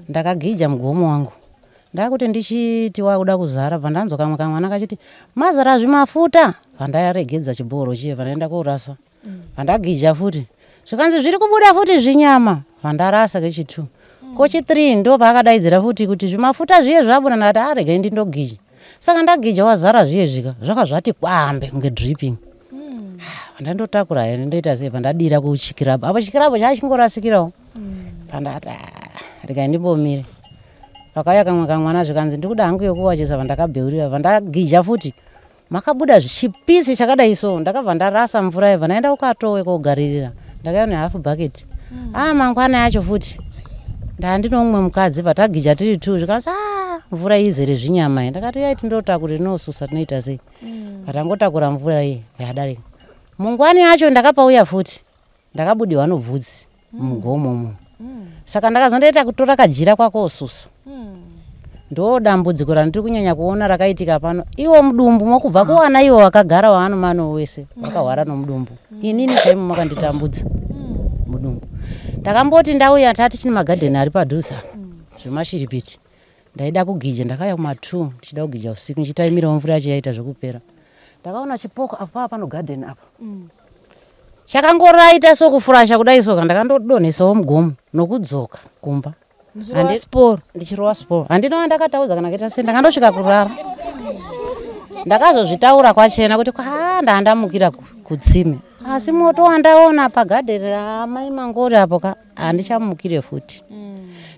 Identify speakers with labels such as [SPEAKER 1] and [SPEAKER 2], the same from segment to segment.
[SPEAKER 1] Ndakagija mugomo wangu, ndakuti ndichiti wakuda kuzara, bva ndanzwa kamwe kamwana kachiti, "Mazara zvimafuta." Pandaregedza chibhoro chiye, pandaenda korasa, pandagija futi, zvikanzi zviri kubuda futi zvinyama. Pandarasa kechi2, kochi3 ndo paakadaidzira futi kuti zvimafuta zviye zvabuda. Ndakati, "Aregai ndindogija." Saka ndagija, wazara zviye zvika zvaka zvati kwambe kunge dripping. Pandandotakura here, ndoita sei? Pandadira kuchikirabhu apo, chikirabhu chachingorasikirawo. Pandati, "Ah, regai ndimbomire." Pakauya kamwe kamwana, zvikanzi, "Ndikuda hangu yokuwachisa." Pandakabheurira, pandagija futi, makabuda chipisi chakadai. So ndakabva ndarasa mvura yebva ndaenda kukatowe kogaririra. Ndakauya nehalf bucket. A mangwana yacho futi ndandine mumwe mukadzi, patagija tiri two, zvikanzi, "A mvura izere zvinyama iyi." Ndakati, "Yai, tindotakura, inosusa, tinoita sei?" Patangotakura mvura iyi yadarika. Mungwani yacho ndakapauya futi, ndakabudiwa nobvudzi mugomo. Saka ndakazondoita kutora kajira kwakosusa. Ndo dambudziko randiri kunyanya kuona rakaitika pano. Iwo mudumbu mokubva kuwana iwo wakagara waanomano wese wakahwara nomudumbu. Inini chaimo makanditambudza mudumbu. Ndakamboti ndauya, tati chine magadheni ari padhuze apa zvemashiripiti. Ndaida kugija, ndakauya kuma2 ndichida kugija usiku, ndichitaimirawo mvura yacho yaita zvekupera. Ndakaona chipoko apa pano gadheni apa chakangoraita sokufurasha kudai. Soka ndakandodonhesawo mugomo nokudzoka kumba.
[SPEAKER 2] Siporo.
[SPEAKER 1] Ndichirova siporo. Handinova ndakataudza kana kuita sei. Ndakandosvika kurara. Ndakazozvitaura kwachena kuti kwa ndandamukira kutsime, asi moto wandaona pagadheni ramai Mangori apo ka, handichamukire futi.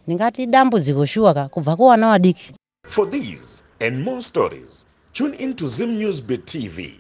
[SPEAKER 1] Ndingati dambudziko shuwa ka kubva kuwana vadiki.
[SPEAKER 3] For these and more stories, tune in to Zim News Bit TV.